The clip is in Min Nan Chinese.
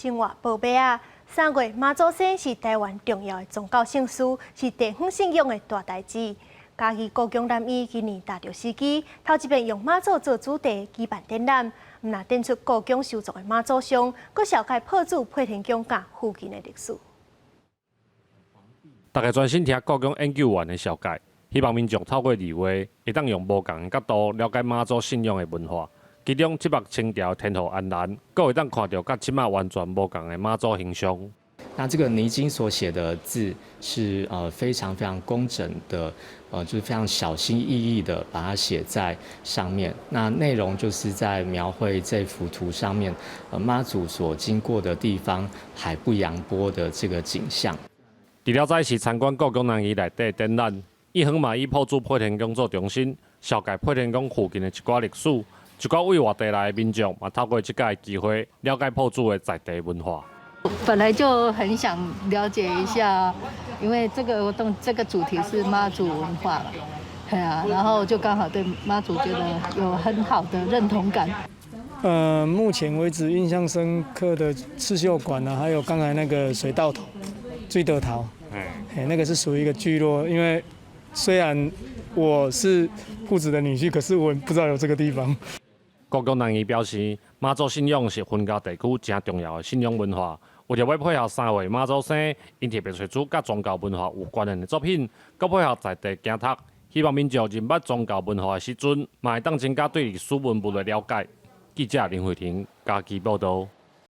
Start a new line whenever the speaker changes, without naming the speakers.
生活報尾仔。三月媽祖生是臺灣重要的宗教盛事，是地方信仰的大代誌。嘉義故宮南院今年踏著時機，頭一遍用媽祖做主題舉辦展覽，毋但展出故宮收藏的媽祖像，閣紹介朴子配天宮佮附近的歷史。
大家專心聽故宮研究員的紹介，希望民眾透過繪畫，會當用無仝的角度了解媽祖信仰的文化。其中，這幅清朝天后安瀾，閣會當看著佮這馬完全無仝的媽祖形象。
那這個泥金所寫的字是非常非常工整的，就是非常小心翼翼的把它寫在上面。那內容就是在描繪這幅圖上面，媽祖所經過的地方海不揚波的這個景象。
除了再是參觀故宮南院內底展覽，一行嘛以朴子配天宮做中心，紹介配天宮附近的一寡歷史。一寡對外地來的民眾嘛，透過這個機會了解朴子的在地文化。
本來就很想了解一下，因為這個活動這個主題是媽祖文化嘛，對啊，然後就剛好對媽祖覺得有很好的認同感。
目前為止印象深刻的刺繡館啊，還有剛才那個水道頭、水道頭，哎，那個是屬於一個聚落，因為雖然我是朴子的女婿，可是我不知道有這個地方。
故宮南院表示，媽祖信仰是雲嘉地區誠重要的信仰文化。為著欲配合三月媽祖生，𪜶特別揣出佮宗教文化有關聯的作品，閣配合在地行讀，希望民眾認捌宗教文化的時陣，嘛會當增加對歷史文物的了解。記者林慧婷嘉義報導。